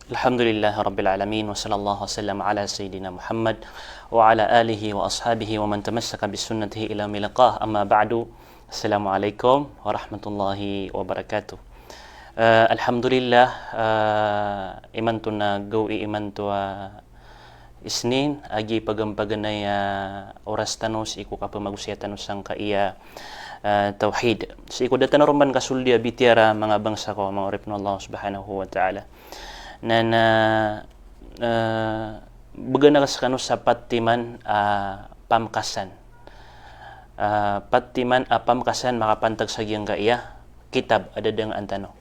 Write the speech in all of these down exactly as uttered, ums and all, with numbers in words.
Alhamdulillahi Rabbil Alamin, wa sallallahu wa sallam ala Sayyidina Muhammad wa ala alihi wa ashabihi wa man tamassaka bi sunnatihi ila yaumil liqa, amma ba'du. Assalamu alaikum warahmatullahi wabarakatuh. Eh, alhamdulillah, eh, imanto na gawii imanto a Isnin, a giya paganapaganay a oras tano sii ko kapamagosaya tano sangkaya, eh, tawhid. Sii ko da tano ron ba kasoldi a bitiyara, manga bangsa ko, manga oripn o Allah subhanahu wa ta'ala. Na, na, eh, bgan akn skano sa pat timan a pamkasan. Ah, pat timan a pamkasan makapantag sa giyangkaya kitab a dadangaan tano.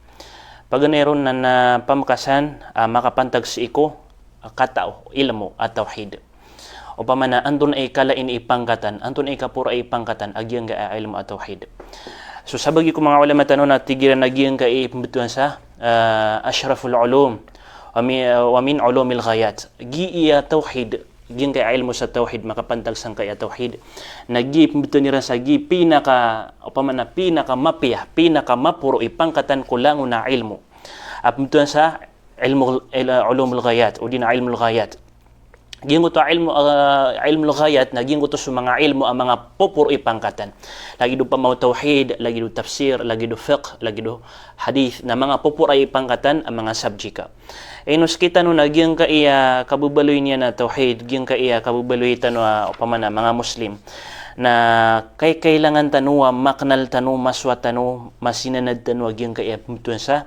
Paganay ron na, na pamkasan a makapantag sii ko, ah, katao, ilmo a tawhid. Opama na antonaa i kala ini i pangkatan, antonaa i kaporo i pangkatan a giyangkaya ilmo a tawhid. So sabagi ko manga ulama tano na tig iran a giyangkaya i pmbtowan sa, ah, ashraful ulum, wa mi-, wa min ulumil ghayat. Giya tawhid, giyangkaya ilmo sa tawhid, makapantag sangkaya tawhid, na giya i pmbtowan iran sa giya i pinaka, opama na pinakamapiya, pinakamaporo i pangkatan ko langon a ilmo. A pmbtowan sa ilmu, il-, ulumul ghayat, odi na ilmul ghayat. Giyangkoto a ilmu, ah, ilmul ghayat, na giyangkoto so manga ilmo a manga poporo i pangkatan. Lagid o pamao tawhid, lagid o tafsir, lagid o fiqh, lagid o hadith, na manga poporo i pangkatan a manga subject. Ino sktano na giyangkaya kababaloy niyan a tawhid, giyangkaya kababaloy tano a opama na manga Muslim. Na kay-, kailangan tano a maknal tano, masowa tano, masinanad tano a giyangkaya pmbtowan sa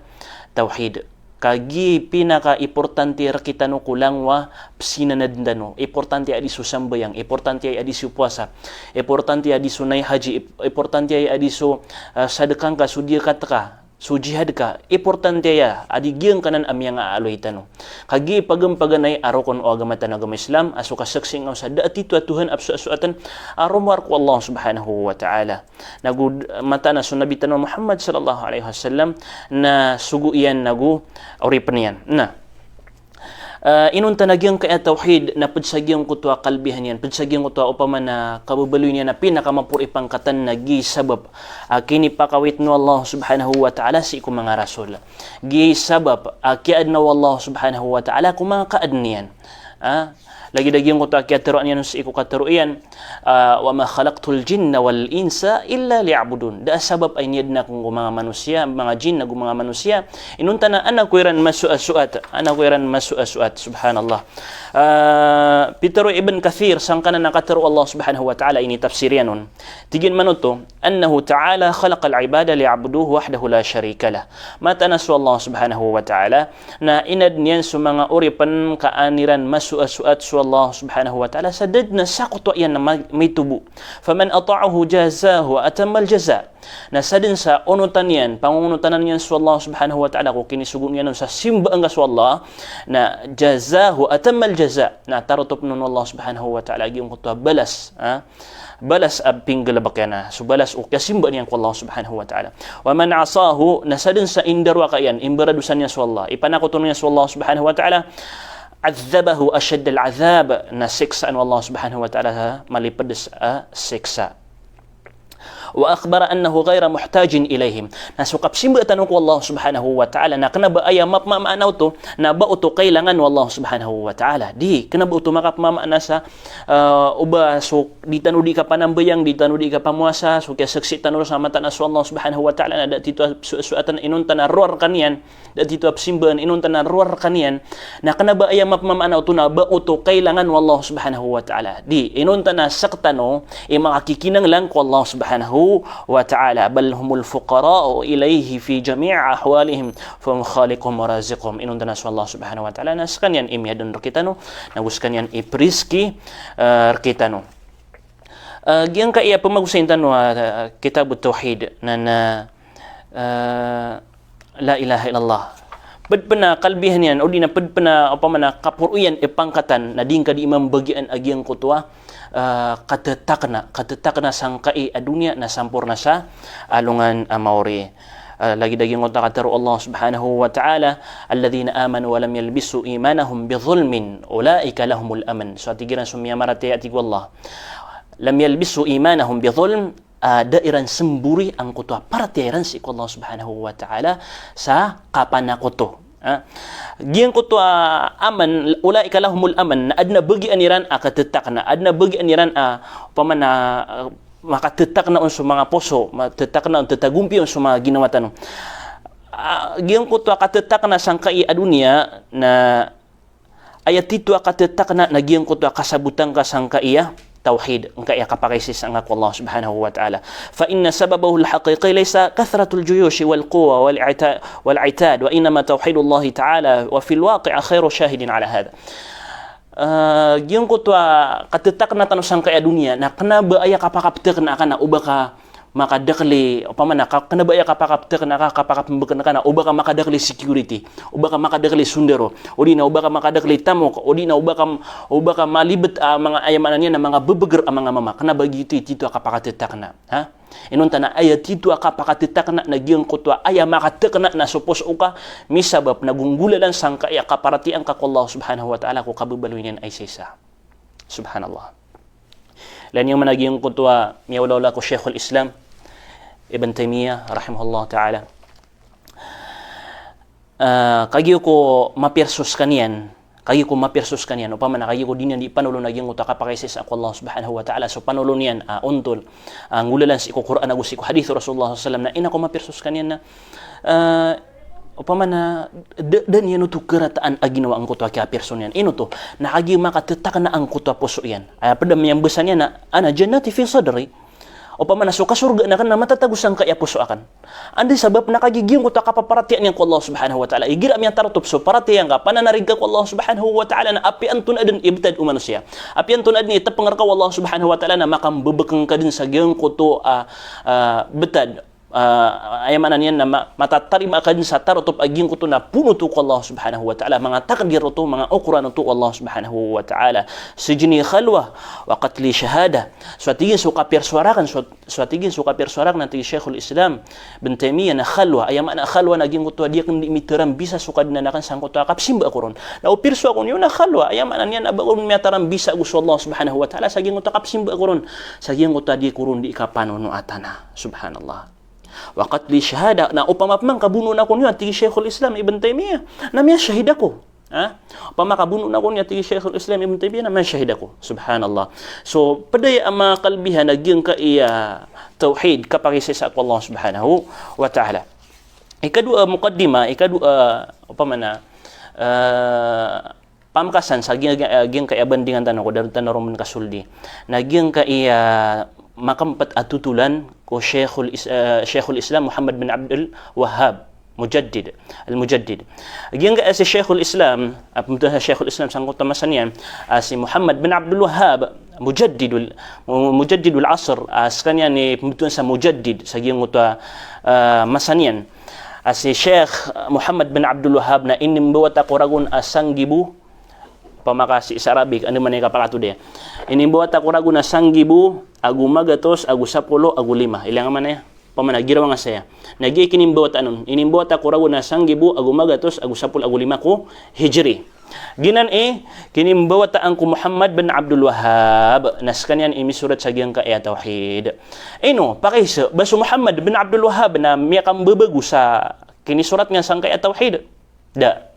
tawhid. Ka giya i pinakaimportante rktano ko langon a psinanad tano. Importante a di so sambayang, importante a di so powasa, importante a di so nay haji, ip-, importante a di so, ah, sadka ngka, so diyakatan ka, so jihad ka, importante aya a di giyangkanan a miyangaaloy tano. Ka giya i paganapaganay a rokon o agama tano a agama Islam, a so kasaksii ngka sa da a titho a Tuhan a psoasoatan a rowar ko Allah subhanahu wa ta'ala. Nago d-, mataan a so Nabi tano Muhammad sallallahu alaihi wasallam na sogo iyan nago oripn iyan. Na, ah, inonta na giyangkaya tawhid na pd sa giyangkoto a kalbihan iyan, pd sa giyangkoto a opama na kababaloy niyan a pinakamaporo i pangkatan na giya i sabap a kinipakawit o Allah subhanahu wa ta'ala sii ko manga rasul. Giya i sabap a kiyaadna o Allah subhanahu wa ta'ala ko manga kaadn iyan. Ah, lagid a giyangkoto a kiyatharoa niyan sii ko katharo iyan, ah, "Wa ma khalaqtul jinna wal insa illa liya'budun." Da a sabap a iniyaadn akn ko manga manosiya, manga jinn ago manga manosiya, inonta na an ako iran masoasoat, an ako iran masoasoat, subhanallah. Ah, pitharo i Ibn Kathir, sangkanan a katharo o Allah subhanahu wa ta'ala, initafsir iyan on. Tig iyan man oto, "Annahu ta'ala khalaqal ibada liya'buduhu wahdahu la sharika lah." Mataan a so Allah subhanahu wa ta'ala, na inaadn iyan so manga oripn ka an iran masoasoat so Allah subhanahu wa ta'ala, sa da dn a sakotoa iyan a ma-, maito bo. "Faman ata'ahu jazahu wa atammal jaza." Na sadn sa onotan iyan, pangongonotanan iyan so Allah subhanahu wa ta'ala ko kinisogoon iyan on sa simba angka so Allah, na jazahu atammal jaza. Na tarotopn on o Allah subhanahu wa ta'ala a giyangkoto a balas, ha? Balas a pinggalbk iyan, na so balas o kiyasimbaan iyan ko Allah subhanahu wa ta'ala. "Wa man asahu," na sadn sa indarowaka iyan, imbaradosa niyan so Allah, ipanakoto niyan so Allah subhanahu wa ta'ala, "adhabahu ashaddal adhab," na siksaan o Allah subhanahu wa ta'ala sa malipds a siksa. "Wa akhbara annahu ghayra muhtajin ilayhim." Na so kapsimba tano ko Allah subhanahu wa ta'ala na kna ba aya mapmamaana oto na ba oto kailangan o Allah subhanahu wa ta'ala. Di, kna ba oto makapmamaana sa, ah, oba so di tano di kapanambayang, di tano di kapamowasa, so kiyasaksi tano sa mataan a so Allah subhanahu wa ta'ala na da titho a so, so atan inonta na rowar ka niyan, da titho a psimbaan, inonta na rowar ka niyan, na kna ba aya mapmamaana oto na ba oto kailangan o Allah subhanahu wa ta'ala. Di, inonta na sktano i makakikinanglan ko Allah subhanahu wa ta'ala. "Bal humul fuqara'u ilayhi fi jami'i ahwalihim, fa huwa khaliquhum wa raziquhum." Inonta na so Allah subhanahu wa ta'ala na skaniyan i miyadn rktano, nago skaniyan i prizki, eh, rktano. Eh, giyangkaya pmagosayin tano a, eh, Kitabut Tawhid, na, na, eh, la ilaha illallah. Pd pn a kalbihan iyan, odi na pd pn a opama na kaporo iyan i pangkatan, na di ngka di mambagian a giyangkoto a, eh, katatakna, katatakna sangkai a doniya na samporna sa alongan a maori. Eh, lagid a giyangkoto a katharo o Allah subhanahu wa ta'ala, "Alladhina amanu wa lam yalbisu imanahum bidhulmin, ulaika lahumul amn." So a tig iran so miyamaratiyaya, a tig o Allah, "Lam yalbisu imanahum bidhulm," ah, da iran smbori angkoto a paratiyaya iran sii ko Allah subhanahu wa ta'ala sa kapanakoto. Ha? Giyangkoto a aman, ulaika lahumul aman, na adn a bagian iran a katetakna, adn a bagian iran a, opama na, ah, makatetakna on so manga poso, matetakna on, tetagompi on so manga ginawa tano. Ah, giyangkoto a katetakna sangkai a doniya, na aya tito a katetakna na giyangkoto a kasabotan ka sangkai a tawhid, angkai a kapakaisaisa angka ko Allah subhanahu wa ta'ala. Fa inna sababahul haqiqi laysa kathratul juyushi wal quwwa wal ita-, wal itad, wa innama tawhidullahi ta'ala, wa fil waqi'i khairu shahidin ala hadha. Ah, giyangkoto a katetakna tano sangkai a doniya, na kena ba aya kapakaptekna ka na o ba ka makadakli, opama na ka, kena ba aya kapakaptekna ka, kapakapmbekna ka na o ba ka makadakli security, o ba ka makadakli sondaro, o di na o ba ka makadakli tamok, o di na o ba ka, o ba ka malibet a manga, aya maana niyan na manga bebeger a manga mama. Kena ba giyoto i tito a kapakatetakna. Ha? Inonta na aya tito a kapakatetakna na giyangkoto a aya makatekna na so poso ka, misabap na gonggolalan sangkai a kaparatiyaya angka ko Allah subhanahu wa ta'ala ko kababaloy niyan a isaisa. Subhanallah. Ilay niyo man a giyangkoto a miyaolaola ko Shaykhul Islam Ibn Taymiyyah rahimahullah ta'ala. Ah, kagiya ko mapirso sekaniyan, kagiya ko mapirso sekaniyan, opama na kagiya ko di niyan di panolon a giyangkoto a kapakaisaisa ko Allah subhanahu wa ta'ala, so panolon iyan, ah, ontol, ah, nggolalan sii ko Qur'an ago sii ko hadith o Rasulullah sallallahu alaihi wasallam, na ino ko mapirso sekaniyan na, ah, opama na da, da niyan oto kerataan a ginawa angkoto a kiyapirso niyan. Ino oto, na kagiya makatetakna angkoto a poso iyan. Aya ped a miyambesa niyan na, "Ana jannati fi sadri." Opama na so kasorgaan aken na matatago sangkai a poso aken. Anda i sabap na kagiya giyangkoto a kapaparatiyaya niyan ko Allah subhanahu wa ta'ala. Igira miyatarotop so paratiyaya angka, pananarig ka ko Allah subhanahu wa ta'ala na apiya antonaa den i betad o manosiya. Apiya antonaa den i tepengar ka o Allah subhanahu wa ta'ala na makambebekeng ka den sa giyangkoto a, ah, betad. Ah, aya maana niyan na ma-, matatarima ka den sa tarotop a giyangkoto na poon oto ko Allah subhanahu wa ta'ala, manga takdir oto, manga okoran oto o Allah subhanahu wa ta'ala. Sijni khalwa, wa qatli shahada. So tig iyan so kapirso raken, so, so tig iyan so kapirso raken, na tig i Shaykhul Islam Ibn Taymiyyah na khalwa, aya maana khalwa na giyangkoto a di aken di mitarambisa so Kadnan aken sangkoto a kapsimba ako ron. Na o pirso ako niyo na khalwa, aya maana niyan na ba ako miyatarambisa ago so Allah subhanahu wa ta'ala sa giyangkoto a kapsimba ako ron, sa giyangkoto a di ako ron di kapanonoatana. Subhanallah. Wa qatli shahada, na opama peman ka bonoon ako niyo, a tig i Shaykhul Islam Ibn Taymiyyah, na miyashahid ako. Ha? Opama ka bonoon ako niyo, a tig i Shaykhul Islam Ibn Taymiyyah, na miyashahid ako. Subhanallah. So, ped aya a makalbihan a giyangkaya tawhid, kapakaisaisa ko Allah subhanahu wa ta'ala. Ikadowa a muqaddimah, ikadowa a, opama na, eh, pamekasan sa giyang, eh, giyangkaya bandingan tano ko, da ron tano ron kasoldi. Na giyangkaya makempet a totolan ko Shaykhul Is-, eh, Shaykhul Islam Muhammad bin Abdul Wahhab, Mujaddid, Al-Mujaddid. Giyangkaya si Shaykhul Islam, a pembetowan sa Shaykhul Islam sangkoto a masa niyan, a si Muhammad bin Abdul Wahhab, Mujaddidul, Mu-, Mujaddidul Asr, a sekaniyan i pembetowan sa Mujaddid sa giyangkoto a, eh, masa niyan. A si Shaykh Muhammad bin Abdul Wahhab na inimbawata ko ragon a sanggibo, pamaka sii sa Arabic, andamanaya i kapakatod iyan. Inimbawata ko ragon a sanggibo ago magatos ago sapolo ago lima. Ilay nga manaya. Opama na giraw nga saya. Na giya i kinimbawataan on. Inimbawata ko ragon a sanggibo ago magatos ago sapolo ago lima ko Hijri. Giyanan i kinimbawataan ko Muhammad bin Abdul Wahhab. Na sekaniyan i misorat sa giyangkaya tawhid. Ino, pakaisa, ba so Muhammad bin Abdul Wahhab na miyakambabago sa kinisorat niyan sangkaya tawhid? Da.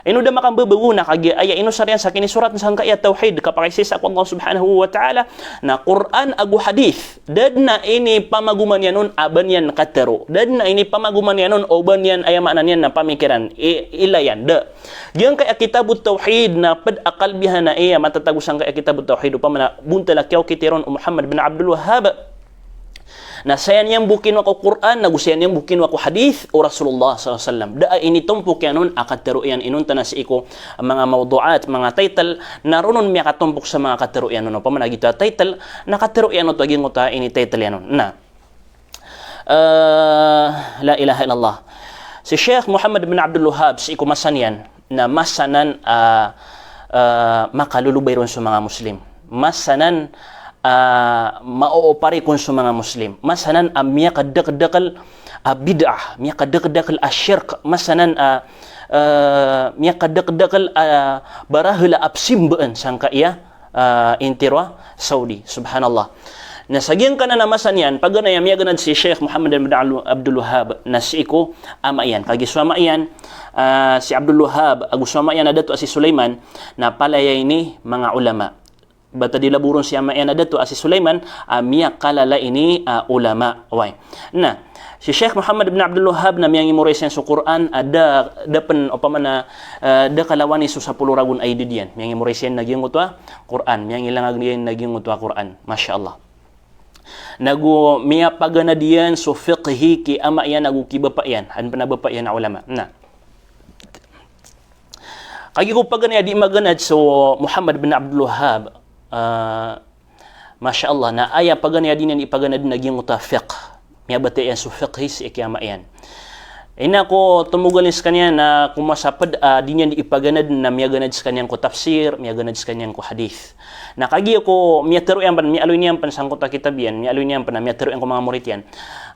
Ino da makambabago na kagiya aya inosar iyan sa kinisorat sangkaya tawhid, kapakaisaisa ko Allah subhanahu wa ta'ala, na Qur'an ago hadith. Da den a inipamagoman iyan on a ba niyan katero. Da den a inipamagoman iyan on o ba niyan, aya maana niyan na pamikiran. I, ilay iyan, da. Giyangkaya kitabut tawhid na ped a kalbihan a iya matatago sangkaya kitabut tawhid, opama na bontal a kiyaokit iron o Muhammad bin Abdul Wahhab. Na saya niyan bo kinowa ko Qur'an, nago saya niyan bo kinowa ko hadith o Rasulullah sallallahu alaihi wasallam. Da a initompok iyan on a katero iyan, inonta na sii ko manga mawdu'at, manga title, na ron on miyakatompok sa manga katero iyan on. Opama na giyoto a title, na katero iyan oto a giyangkoto a ini-title iyan on. Na, eh, la ilaha illallah. Si Shaykh Muhammad bin Abdul Wahhab, sii ko masa niyan, na masa nan, ah, ah, makalolobay ron so manga Muslim. Masa nan, ah, maoopari kon so manga Muslim. Masa nan a miyakadakdakel a bid'ah, miyakadakdakel a shirk. Masa nan a, ah, miyakadakdakel a barahel a psimbaan sangkaya, ah, intiro a Saudi. Subhanallah. Na sa giyangkanan a masa niyan, paganay a miyaganad si Sheikh Muhammad bin Abdul, Abdul Wahhab, na sii ko ama iyan. Kagiya so ama iyan, ah, si Abdul Wahhab, ago so ama iyan a dato a si Sulaiman, na palaya ini manga ulama. Bata di laboron si ama iyan a dato a si Sulaiman, a miyakalala ini, ah, ulama. Oway. Na, si Sheikh Muhammad bin Abdul Wahhab na miyangimemorize iyan so Qur'an, a da, da pen opama na, ah, da kalawani so sapolo ragon a idad iyan. Miyangimemorize iyan na giyangkoto a Qur'an, miyangilangag iyan na giyangkoto a Qur'an. Masha Allah. Nago miyapaganad iyan so fiqhi ki ama iyan ago ki bapa iyan, an pen a bapa iyan a ulama. Na, kagiya ko paganay a di maganad so Muhammad bin Abdul Wahhab, ah, masha Allah, na aya paganay a di niyan di paganad na giyangkoto a fiqh. Miyabatiya iyan so fiqhi sii ki ama iyan. Ino ko tomogalin sekaniyan na ko masa ped a di niyan di ipaganad na miyaganad sekaniyan ko tafsir, miyaganad sekaniyan ko hadith. Na kagiya ko miyatero iyan pen, miyaaloy niyan pen sangkoto a kitab iyan, miyaaloy niyan pen na miyatero iyan ko manga morit iyan.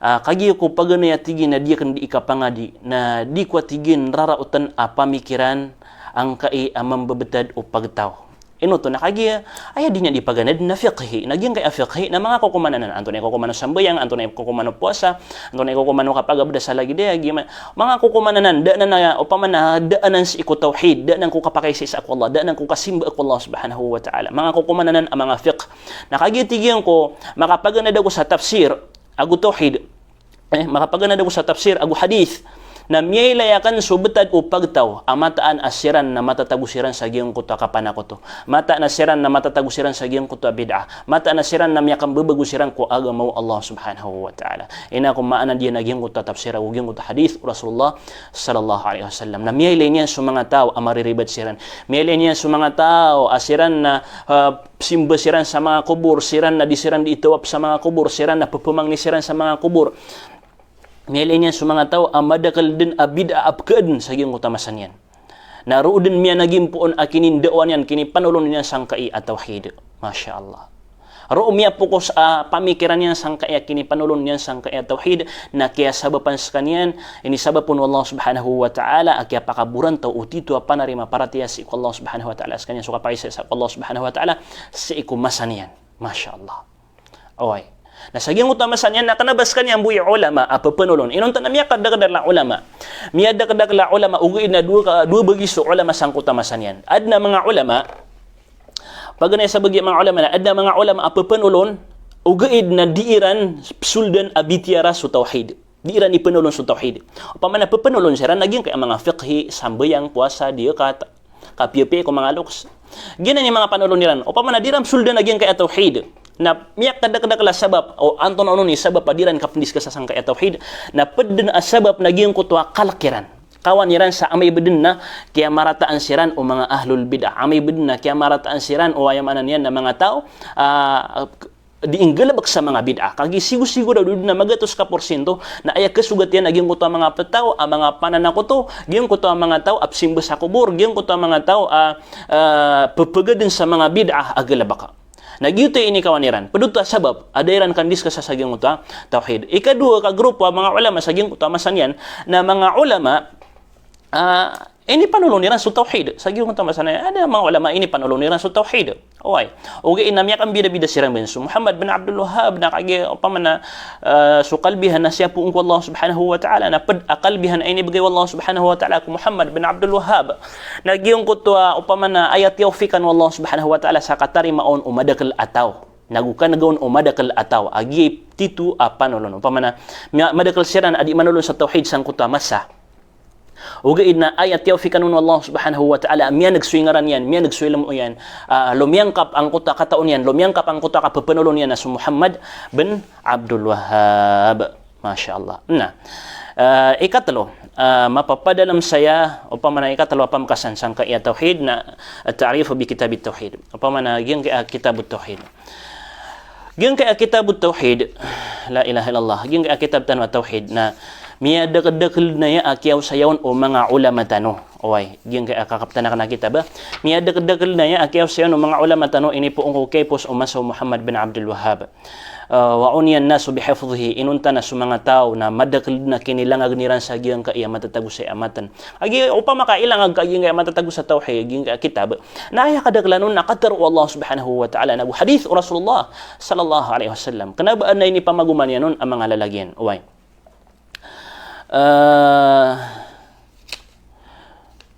Ah, kagiya ko paganay a tig iyan na di aken di ikapangadi, na di ko a tig iyan raraoten a pamikiran angkai a mambebetad o pagtaw. Ino oto na kagiya, aya di niyan di paganad na fiqhi. Na giyangkai a fiqhi, na manga kokoman anan. Antonaa i kokoman o sambayang, antonaa i kokoman o powasa, antonaa i kokoman o kapagabed a salagid aya, giya ma-, manga kokoman anan, da anan a, opama na, da anan sii ko tawhid, da anan ko kapakaisaisa ko Allah, da anan ko kasimba ko Allah subhanahu wa ta'ala. Manga kokoman anan a manga fiqh. Na kagiya tig iyan ko, makapaganad ako sa tafsir, ago tawhid. Eh, makapaganad ako sa tafsir, ago hadith. Na miyailay aken so betad o pagtaw, a mataan a siran na matatago siran sa giyangkoto a kapanakoto. Mataan a siran na matatago siran sa giyangkoto a bid'ah. Mataan a siran na miyakambebego siran ko agama o Allah subhanahu wa ta'ala. Ino ko maana niyan a giyangkoto a tafsir ago giyangkoto a hadith o Rasulullah sallallahu alaihi wasallam. Na miyailay niyan so manga taw a mariribat siran. Miyailay niyan so manga taw a siran na, ah, simba siran sa manga kobor, siran na di siran di itawap sa manga kobor, siran na pepemangni siran sa manga kobor. Miyailay niyan so manga taw a madakel den a bid'ah a pekeden sa giyangkoto a masa niyan. Na roo den miyanagimpoon a kinindawaan iyan, kinipanolon iyan sangkai a tawhid. Masha Allah. Roo miyapokos a pamikiran iyan sangkai a kinipanolon iyan sangkai a tawhid, na kiyasabapan sekaniyan, inisabap on o Allah subhanahu wa ta'ala, a kiyapakaborantaw o tito a panarima paratiyaya sii ko Allah subhanahu wa ta'ala, sekaniyan so kapakaisaisa ko Allah subhanahu wa ta'ala, sii ko masa niyan. Masha Allah. Oway. Na sa giyangkoto a masa niyan na kena ba sekaniyan bo i ulama a pepenolon. Inonta na miyakadakedakel a ulama. Miyadakedakel a ulama, ogaid na dowa ka, dowa bagi so ulama sangkoto a masa niyan. Aden a manga ulama, paganay sa bagi a manga ulama na, aden a manga ulama a pepenolon, ogaid na di iran soldan a bitiyara so tawhid. Di iran ipenolon so tawhid. Opama na pepenolon siran a giyangkai a manga fiqhi, sambayang, powasa, diyakat, kapiyapiya ko manga loks. Giyanan i manga panolon iran. Opama na di iran soldan a giyangkai a tawhid. Na miyakadakedakel a sabap, o antonaa onon i sabap a di iran kapendiskasa sangkai a tawhid. Na ped den a sabap na giyangkoto a kalek iran. Kawan iran sa amay ba den na kiyamarataan siran o manga ahlul bid'ah. Amay ba den na kiyamarataan siran o aya maana niyan na manga taw, ah, di inggalebek sa manga bid'ah. Kagiya sigosigorado den a magatos ka porsinto na aya kasogat iyan a giyangkoto a manga petaw a manga pananakoto, giyangkoto a manga taw a pesimba sa kobor, giyangkoto a manga taw a, ah, pepegaden sa manga bid'ah a galebek. Na giyoto i inikawan iran. Ped oto a sabap a da iran kandiskasa sa giyangkoto a tawhid. Ikadowa ka grupo a manga ulama sa giyangkoto a masa niyan, na manga ulama, ah, inipanolon iran so tawhid. Sa giyangkoto a masa niyan, aden a manga ulama inipanolon iran so tawhid. Oway. Ogaid na miyakambidabida siran ben so Muhammad bin Abdul Wahhab na kagiya opama na, ah, so kalbihan na siyapoon ko Allah subhanahu wa ta'ala, na ped a kalbihan a inibegay o Allah subhanahu wa ta'ala ko Muhammad bin Abdul Wahhab. Na giyangkoto a opama na aya tiyawfikan o Allah subhanahu wa ta'ala sa katarima on o madakel a taw. Nago kanega on o madakel a taw a giya i tito a panolon. Opama na, miya-, madakel siran a di manolon sa tawhid sangkoto a masa. Ogaid na aya tiyawfikan on o Allah subhanahu wa ta'ala, miyaneg so ingaran iyan, miyaneg so ilmo iyan, ah, lomiyangkap angkoto a katao niyan, lomiyangkap angkoto a kapepenolon iyan a so Muhammad bin Abdul Wahhab. Masha Allah. Na, eh, ikatelo, eh, mapapadalem saya, opama na ikatelo a pamekasan sangkai a tawhid na, eh, ta'rif bi kitabit tawhid. Opama na giyangkai a kitabut tawhid. Giyangkai a kitabut tawhid, la ilaha illallah. Giyangkai a kitab tano a tawhid na miyadakedakel na aya a kiyaosaya on o manga ulama tano. Oway, giyangkai a kakaptan akn a kitab a miyadakdakl na aya a kiyaosay on o manga ulama tano, inipoon ko kiyapos o masa o Muhammad bin Abdul Wahhab. Ah, wa uniya an-nasu bihifdhihi, inonta na so manga taw na madakl dn a kinilangag iran sa giyangkai a matatago sa aya a matn. Agi, opama ka ilangag ka giyangkai a matatago sa tawhid, giyangkai a kitab, na aya kadaklan on na katharo o Allah subhanahu wa ta'ala nago hadith o Rasulullah sallallahu alaihi wasallam. Kna ba adn a inipamagoman iyan on a manga lalag iyan. Oway. Ah,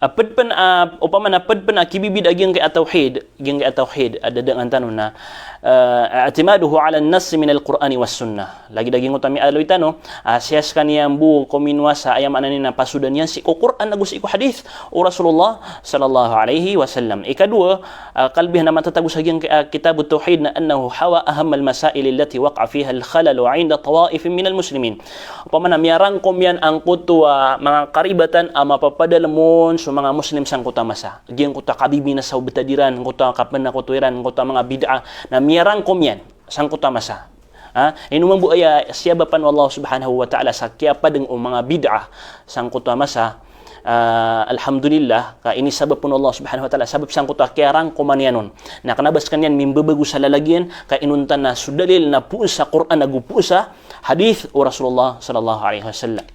a pd pn a, opama na pd pn a kibibida giyangkai a tawhid, giyangkai a tawhid a dadangan tano na, ah, i'timaduhu ala an-nass min al-Qur'ani was-sunnah. Lagid a giyangkoto a miyaaloy tano a sii skaniyan bo kominowa sa, aya maana niyan na pasodan iyan sii ko Qur'an ago sii ko hadith o Rasulullah sallallahu alaihi wasallam. Ikadowa, ah, kalbihan a matatago sa giyangkai a kitab at-tawhid na annahu hawa ahamm al-masail allati waqa'a fiha al-khalal inda tawaif min al-muslimin. Opama na miyarangkom iyan angkoto a manga karibatan a mapapadalm on so manga Muslim sangkoto a masa. Giyangkoto a kabibinasa o btad iran, angkoto a kapnakoto iran, angkoto a manga bid'ah, na miyarangkom iyan sangkoto a masa. Ha? Ino mambo aya siyabapan o Allah subhanahu wa ta'ala sa kiyapadng o manga bid'ah sangkoto a masa. Ah, alhamdulillah, ka inisabap on o Allah subhanahu wa ta'ala sabap sangkoto a kiyarangkoman iyan on. Na kna ba skaniyan mimbabago sa lalag iyan, ka inonta na so dalil na poon sa Qur'an ago poon sa hadith o Rasulullah sallallahu alaihi wasallam.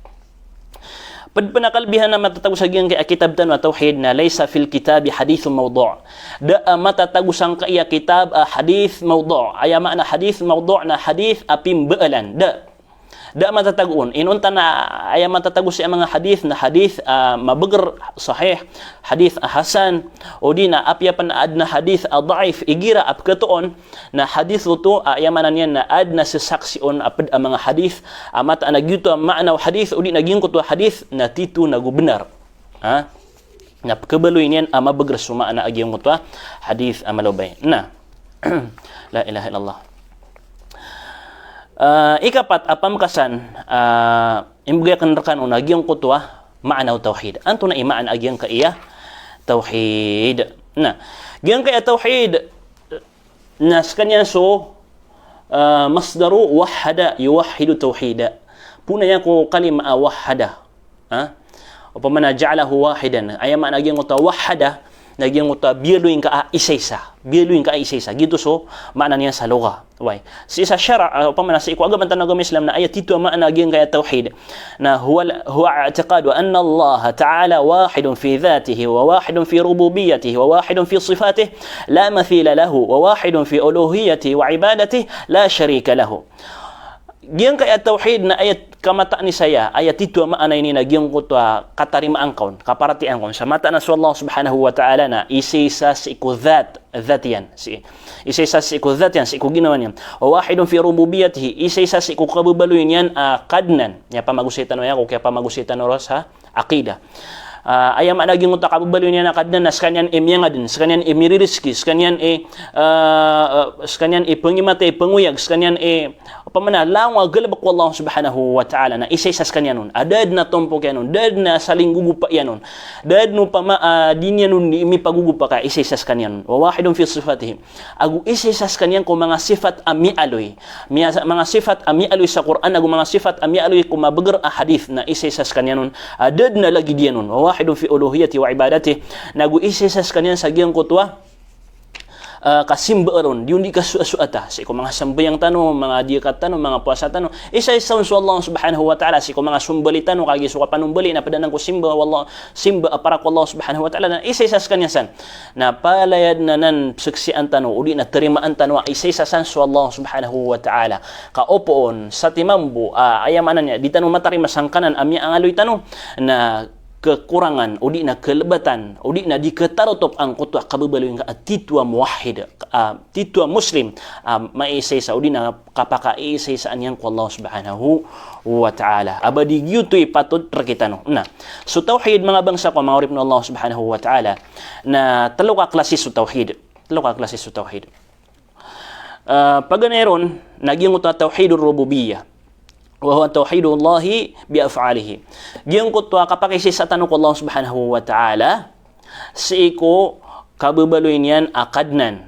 Pd pn a kalbihan a matatago sa giyangkai a kitab tano a tawhid na laysa fil kitabi hadithun mawdu'. Da a matatago sangkai a kitab a hadith mawdu'. Aya maana hadith mawdu' na hadith a pimbaalan. Da. Da a matatago on. Inonta na aya matatago sii a manga hadith na hadith a mabagr, sahih, hadith a hasan, odi na apiya pn a adn a hadith a dhaif, igira a pkhatoon, na hadith oto a aya maana niyan na adn a sasaksi on a pd a manga hadith a mataan a giyoto a maana o hadith, odi na giyangkoto a hadith na tito nago bnar. Ha? Na pkhabaloy niyan a mabagr so maana a giyangkoto a hadith a malobay. Na, la ilaha illallah. Ah, ikapat a pamkasan, ah, imbgay akn rkano na giyangkoto a maana o tawhid. Antonaa i maana a giyangkai a tawhid? Na, giyangkai a tawhid, na skaniyan so, ah, masdaru wahhada yuwahhidu tawhida. Poon iyan ko kalima a wahhada. Ha? Opama na ja'alahu wahidan. Aya maana giyangkoto a wahhada, na giyangkoto a biyaloy ngka a isaisa. Biyaloy ngka a isaisa. Giyoto so maana niyan sa lugha. Oway. Sii sa shara', ah, opama na sii ko agama tano a agama Islam na aya tito a maana giyangkai a tawhid. Na huwa, huwa i'tiqadu anna Allah ta'ala wahidun fi dhatihi wa wahidun fi rububiyyatihi wa wahidun fi sifatihi la mathila lahu wa wahidun fi uluhiyyatihi wa ibadatihi la sharika lahu. Giyangkai a tawhid na aya kamataan i saya, aya tito a maana ini na giyangkoto a katarimaan ka on, kaparatiyayaan ka on. Sa mataan a so Allah subhanahu wa ta'ala na isaisa sii ko dhat, dhat iyan, sii, isaisa sii ko dhat iyan, sii ko ginawa niyan. Wa wahidun fi rububiyyatihi, isaisa sii ko kababaloy niyan a kadnan. Aya pamagosay tano aya ko kiyapamagosay tano roo sa aqidah. Ah, aya maana giyangkoto a kababaloy niyan a kadnan na skaniyan i miyangadn, skaniyan i miririzki, skaniyan i, ah, ah, skaniyan i pangimatay, pangoyag, skaniyan i, opama na langon a galbk o Allah subhanahu wa ta'ala, na isaisa skaniyan on. A da dn a tompok iyan on, da dn a saling gogopa iyan on, da dn opama, ah, di niyan on di mipagogopa ka isaisa skaniyan on. Wa wahidun fi sifatihi. Ago isaisa skaniyan ko manga sifat a miyaaloy. Miya-, manga sifat a miyaaloy sa Qur'an, ago manga sifat a miyaaloy ko mabagr a hadith na isaisa skaniyan on. A da dn a lagid iyan on. Wa wahidun fi uluhiyyatihi wa ibadatihi. Na ago isaisa skaniyan sa giyangkoto a, ah, kasimba ron. Di on di kasoasoata. Sii ko manga sambayang tano, manga diyakat tano, manga powasa tano. Isaisa on so Allah subhanahu wa ta'ala. Sii ko manga sombali tano, kagiya so kapanombali na pd anan ko simba, wallah, simba a para ko Allah subhanahu wa ta'ala. Na isaisa skaniyan san. Na palaya dn anan pzaksian tano, odi na tarimaan tano a isaisa san so Allah subhanahu wa ta'ala. Ka opama on, satiman bo, ah, aya maana niyan, di tano matarima sangkanan a miyaangaloy tano, na kekurangan, odi na kelebatan, odi na di ketarotop angkoto a kababaloy ngka a tito a muwahhid, ah, tito a Muslim, ah, maisaisa, odi na kapakaisaisaan iyan ko Allah subhanahu wa ta'ala. A ba di giyoto i patot rkitano. Na, so tawhid, manga bangsa ko, manga oripn o Allah subhanahu wa ta'ala, na tlo ka klasi so tawhid. Tlo ka klasi so tawhid. Ah, paganay ron, na giyangkoto a tawhidur rububiyyah. Wa huwa tawhidullahi bi af'alihi. Giyangkoto a kapakaisaisa tano ko Allah subhanahu wa ta'ala, sii ko kababaloy niyan a kadnan.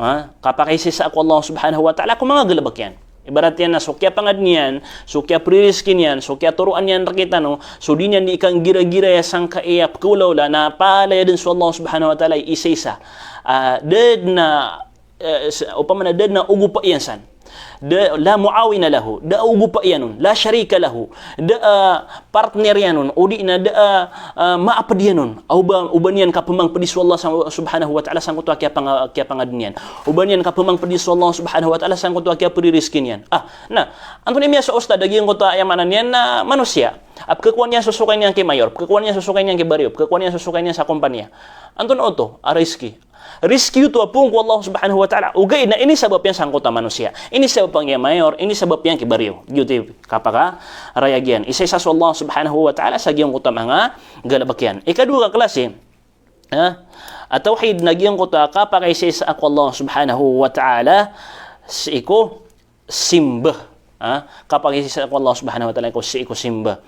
Ha? Kapakaisaisa ko Allah subhanahu wa ta'ala ko manga galbk iyan. Ibarat iyan na so kiyapangadn iyan, so kiyapririzki niyan, so kiyatoroan iyan rkitano, so di niyan di ikanggiragira aya sangkai a pkhaolaola, na palaya dn so Allah Subhanahu wa Ta'ala i isaisa. Ah, da dn a, eh, s-, opama na da dn a ogopa iyan san. Da, la muawina lahu, da a ogopa iyan on, la sharika lahu, da a, ah, partner iyan on, odi na da a, ah, maapd iyan on. A oba, oba niyan kapmangpdi so Allah sa-, Subhanahu wa Ta'ala sangkoto a kiyapanga-, kiyapangadn iyan. Oba niyan kapmangpdi so Allah Subhanahu wa Ta'ala sangkoto a kiyapririzki niyan. Ah, na, antonaa i miyasowa o ustadh a giyangkoto a aya maana niyan na manosiya a pkhakowa niyan so sokay niyan ki mayor, pkhakowa niyan so sokay niyan ki bariyo, pkhakowa niyan so sokay niyan sa kompaniya. Antonaa oto a rizki? Rizki oto a poon ko Allah Subhanahu wa Ta'ala. Ogaid na inisabap iyan sangkoto a manosiya. Inisabap iyan ki mayor, inisabap iyan ki bariyo. Giyoto i kapakarayag iyan. Isaisa so Allah Subhanahu wa Ta'ala sa giyangkoto a manga galbk iyan. Ikadowa ka klasi, ha? A tawhid na giyangkoto a kapakaisaisa ko Allah Subhanahu wa Ta'ala sii ko simba. Ha? Kapakaisaisa ko Allah Subhanahu wa Ta'ala ko sii ko simba.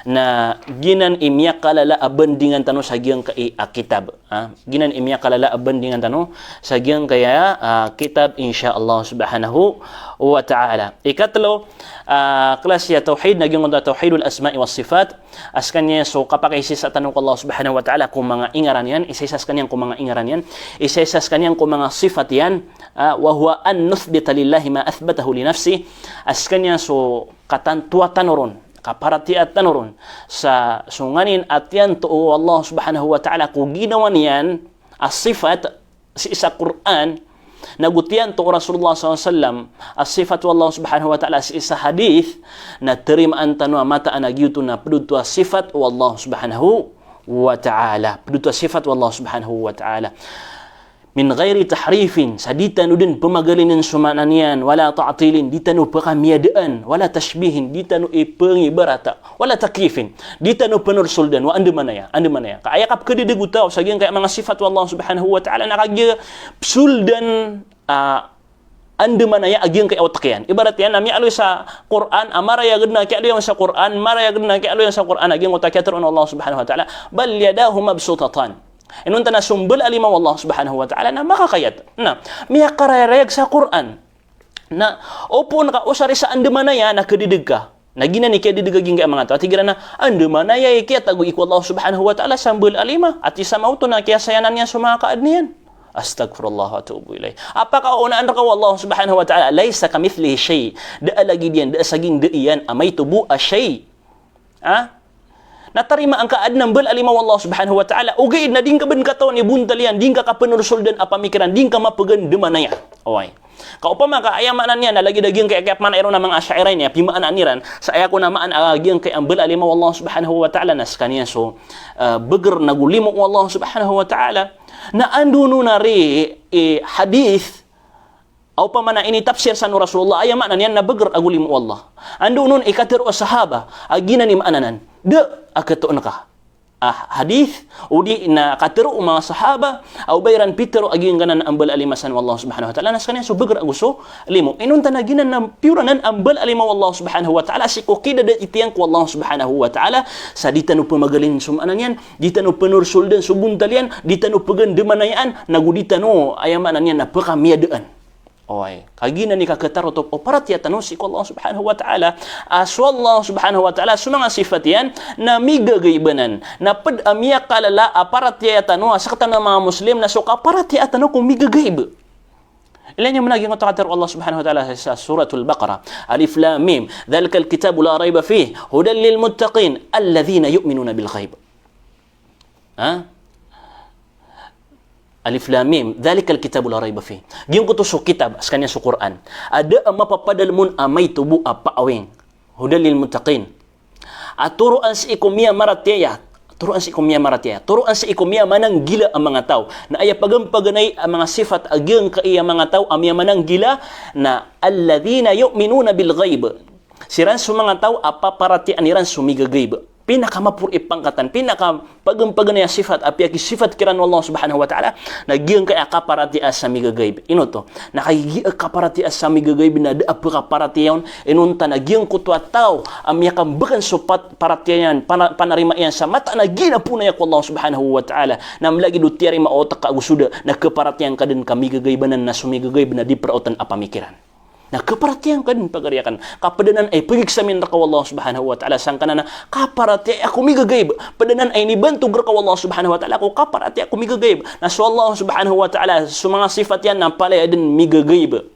Na giyanan i miyakalala a bandingan tano sa giyangkai a kitab. Ha? Giyanan i miyakalala a bandingan tano sa giyangkai a, ah, kitab, insha Allah Subhanahu wa Ta'ala. Ikatlo, ah, klasi a tawhid na giyangkoto a tawhidul asma'i was sifat. A skaniyan so kapakaisaisa tano ko Allah Subhanahu wa Ta'ala ko manga ingaran iyan, isaisa skaniyan ko manga ingaran iyan, isaisa skaniyan ko manga sifat iyan, ah, wa huwa an nuthbita lillahi ma athbathahu li nafsih. A skaniyan so katantoa tano ron, kaparatiyaya tano ron sa so nganin a tiyanto o Allah Subhanahu wa Ta'ala ko ginawa niyan a sifat sii sa Qur'an, nago tiyanto o Rasulullah sallallahu alaihi wasallam a sifat o Allah Subhanahu wa Ta'ala sii sa hadith, na tarimaan tano a mataan a giyoto na pd oto a sifat o Allah Subhanahu wa Ta'ala. Pd oto a sifat o Allah Subhanahu wa Ta'ala. Min ghairi tahrifin, sa di tano dn pmagalinen so maana niyan, wala ta'tilin, di tano pkamiyadaan, wala tashbihin, di tano ipngibarata, wala takyifin, di tano pnorsoldan, wa andamanaya, andamanaya. Ka aya kapkadadg o taw sa giyangkai a manga sifat o Allah Subhanahu wa Ta'ala na kagiya psoldan, ah, andamanaya a giyangkai a otak iyan. Ibarat iyan na miyaaloy sa Qur'an, a marayag dn a kiyaaloy iyan sa Qur'an, marayag dn a kiyaaloy iyan sa Qur'an a giyangkoto a kiyatharoa o Allah Subhanahu wa Ta'ala, bal yadahu mabsutatan. Inonta na so mbala a lima o Allah Subhanahu wa Ta'ala na makakayat. Na, miyakarayarayag sa Qur'an. Na, opama ka osar i sa andamanaya na kadadg ka. Na giyanan i kiyadadg a giyangkai a manga taw. A tig iran a, andamanaya i kiyatago i ko Allah Subhanahu wa Ta'ala sa mbala a lima. Ati sa maoto na kiyasayanan iyan so manga kaadn iyan. Astaghfirullah wa atubu ilaih. Apaka onaan rka o Allah Subhanahu wa Ta'ala, laysa kamithlihi shay. Da a lagid iyan, da a saging da iyan a maito bo a shay. Ha? Na tarimaan ka a adn a mbala a lima o Allah Subhanahu wa Ta'ala, ogaid na di ngka bn katawan i bontal iyan, di ngka kapnorsoldan a pamikiran, di ngka mapgandamanaya. Oway. Ka opama ka aya maana niyan na lagid a giyangkai a kiyapmaana iran a manga Ash'ariyah ini, a pimaanaan iran sa aya kon a maana a giyangkai a mbala a lima o Allah Subhanahu wa Ta'ala na skaniyan so, ah, bagr nago limo o Allah Subhanahu wa Ta'ala. Na ando on a ri, eh, hadith, a opama na initafsir san o Rasulullah, aya maana niyan na bagr ago limo o Allah. Ando on i katharo a sahaba a giyanan i maana nan. Da a katoon ka a hadith, odi na katharo o manga sahaba a oba iran pitharo a giyangkanan a mbala a lima san o Allah Subhanahu wa Ta'ala na skaniyan so bagr ago so limo. Inonta na giyanan na piyoranan a mbala a lima o Allah Subhanahu wa Ta'ala sii ko kidadait iyan ko Allah Subhanahu wa Ta'ala, sa di tano pmagalinen so maana niyan, di tano pnorsoldan so bontal iyan, di tano pgandamanayaan, nago di tano, aya maana niyan na pkamiyadaan. Oway, ka giyanan i kakhatarotop o paratiyaya tano sii ko Allah Subhanahu wa Ta'ala. A so Allah Subhanahu wa Ta'ala, so manga sifat iyan na migagayb anan. Na pd a miyakalala a paratiyaya tano a sktano a manga Muslim na so kaparatiyaya tano ko migagayb. Ilaya niyo man a giyangkoto a katharo o Allah Subhanahu wa Ta'ala sa Suratul Baqarah. Alif Lam Mim. Dhalikal kitabu la rayba fih. Hudan lil muttaqin. Alladhina yu'minuna bil ghayb. Ha? Alif Lam Mim, dhalikal kitabu la rayba fih. Giyangkoto so kitab, skaniyan so Qur'an. A da a mapapadalm on a maito bo a paawing. Hudan lil muttaqin. A toroan sii ko miyamaratiyaya, toroan sii ko miyamaratiyaya, toroan sii ko miyamananggila a manga taw. Na aya paganapaganay a manga sifat a giyangkai a manga taw a miyamananggila na alladhina yu'minuna bil ghayb. Siran so manga taw a paparatiyayaan iran so migagayb. Pinakamaporo i pangkatan, pinakapaganapaganay a sifat a piyakisifat kiran o Allah Subhanahu wa Ta'ala, na giyangkai a kaparatiyaya sa migagayb. Ino oto? Na kagiya kaparatiyaya sa migagayb na da a pkaparatiyaya on, inonta na giyangkoto a taw a miyakambgan so pat-, paratiyaya niyan, pana-, panarima iyan sa mataan a giya na poon aya ko Allah Subhanahu wa Ta'ala, na mlagid o tiyarima o otak ka ago so da, na kaparatiyayaan ka dn ka migagayb anan na so migagayb na di praotan a pamikiran. Na kaparatiyayaan ka dn pagari akn. Ka pd anan a ipagiksamin rka o Allah subhanahu wa ta'ala sangkanan a kaparatiyaya ako migagaib. Pd anan a inibantog rka o Allah subhanahu wa ta'ala ko kaparatiyaya ako migagaib. Na so Allah subhanahu wa ta'ala, so manga sifat iyan na palaya dn migagaib.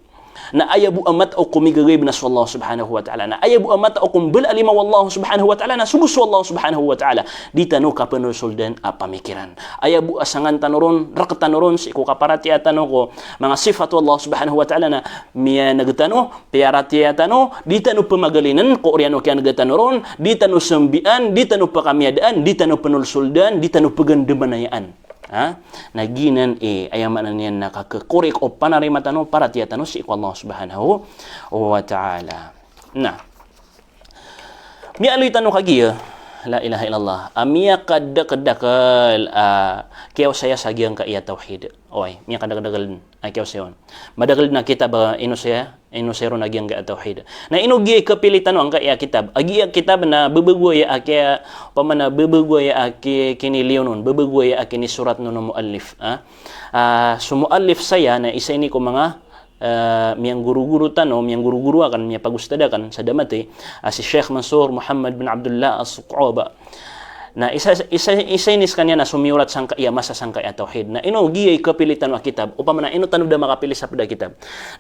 Na aya bo a matao ko migagaib na so Allah subhanahu wa ta'ala. Na aya bo a matao ko mbala a lima o Allah subhanahu wa ta'ala na so bo so Allah subhanahu wa ta'ala. Di tano kapnosoldan a pamikiran. Aya bo a sangan tano ron, rk tano ron, sii ko kaparatiyaya tano ko manga sifat o Allah subhanahu wa ta'ala na miyaneg tano, piyaratiyaya tano, di tano pmagalinen ko oriyan o kiyanega tano ron, di tano sambian, di tano pkamiyadaan, di tano pnolsoldan, di tano pgandamanayaan. Ha? Na giyanan i, aya maana niyan na kakkorik o panarima tano, paratiyaya tano sii ko Allah subhanahu wa ta'ala. Na miyaaloy tano kagiya, la ilaha illallah, a miyakadakdakl a kiyaosaya sa giyangkaya tawhid. Oway, miyakadakdakl a kiyaosaya on. Madakl dn a kitab a inosaya, inosaya ron a giyangkaya tawhid. Na ino giya i kapili tano angkaya kitab? A giya kitab na bbagwaya a kiya, opama na bbagwaya a ki-, kiniliyon on, bbagwaya a kinisorat on o muallif, ha? Ah, so muallif saya na isa ini ko manga, ah, miyanggorogoro tano, miyanggorogoro akn, miyapagostad akn sa Damaty, ah, si Sheikh Mansur Muhammad bin Abdullah As-Suq'ub. Na isa, isa, isa ini skaniyan na somiyorat sangkaya masa sangkaya tawhid. Na ino giya i kapili tano a kitab, opama na ino tano da makapili sa pd a kitab.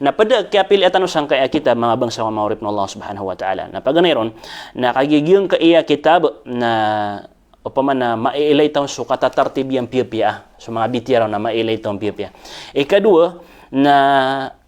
Na pd a kiyapili tano sangkaya kitab, manga bangsa ko manga oripn o Allah subhanahu wa ta'ala. Na paganay ron, na kagiya giyangkaya kitab, na opama na maiilay tano so katatartib iyan piyapiya, so manga bitiyara na maiilay tano piyapiya. Ikadowa, na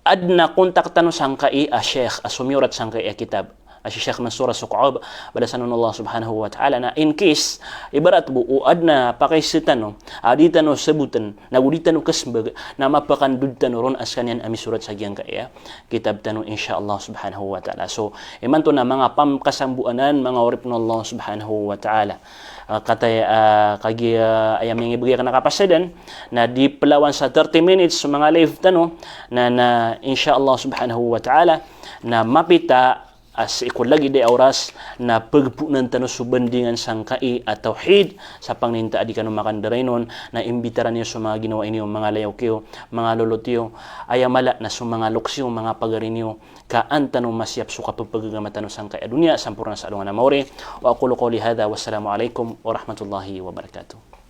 adn a kontak tano sangkai a sheikh a somiyorat sangkai a kitab, a si Sheikh Mansur As-Suq'ub, balasan on o Allah subhanahu wa ta'ala, na in case, ibarat bo o adn a pakaiza tano a di tano sabotn, nago di tano kasmbag, na mapakandod tano ron a skaniyan a misorat sa giyangkaya kitab tano, insha Allah subhanahu wa ta'ala. So imanto na manga pamkasamboanan, manga oripn o Allah subhanahu wa ta'ala. Ah, kataya, ah, kagiya, ah, aya miyangibgay akn a kapasadan, na di plawan sa thirty minutes so manga live tano, na, na insha Allah subhanahu wa ta'ala, na mapita a sii ko lagid a oras, na pagpoonan tano so bandingan sangkai a tawhid, sa pangninta a di kano makandaray on, na imbitaran iyo so manga ginawai niyo, manga layok iyo, manga lolot iyo, aya mala na so manga loks iyo, manga pagari niyo, ka an tano masiyap so kapphagagama tano sangkai a doniya, samporna sa alongan a maori. Wa aqulu qawli hadha, wassalamu alaikum warahmatullahi wabarakatuh.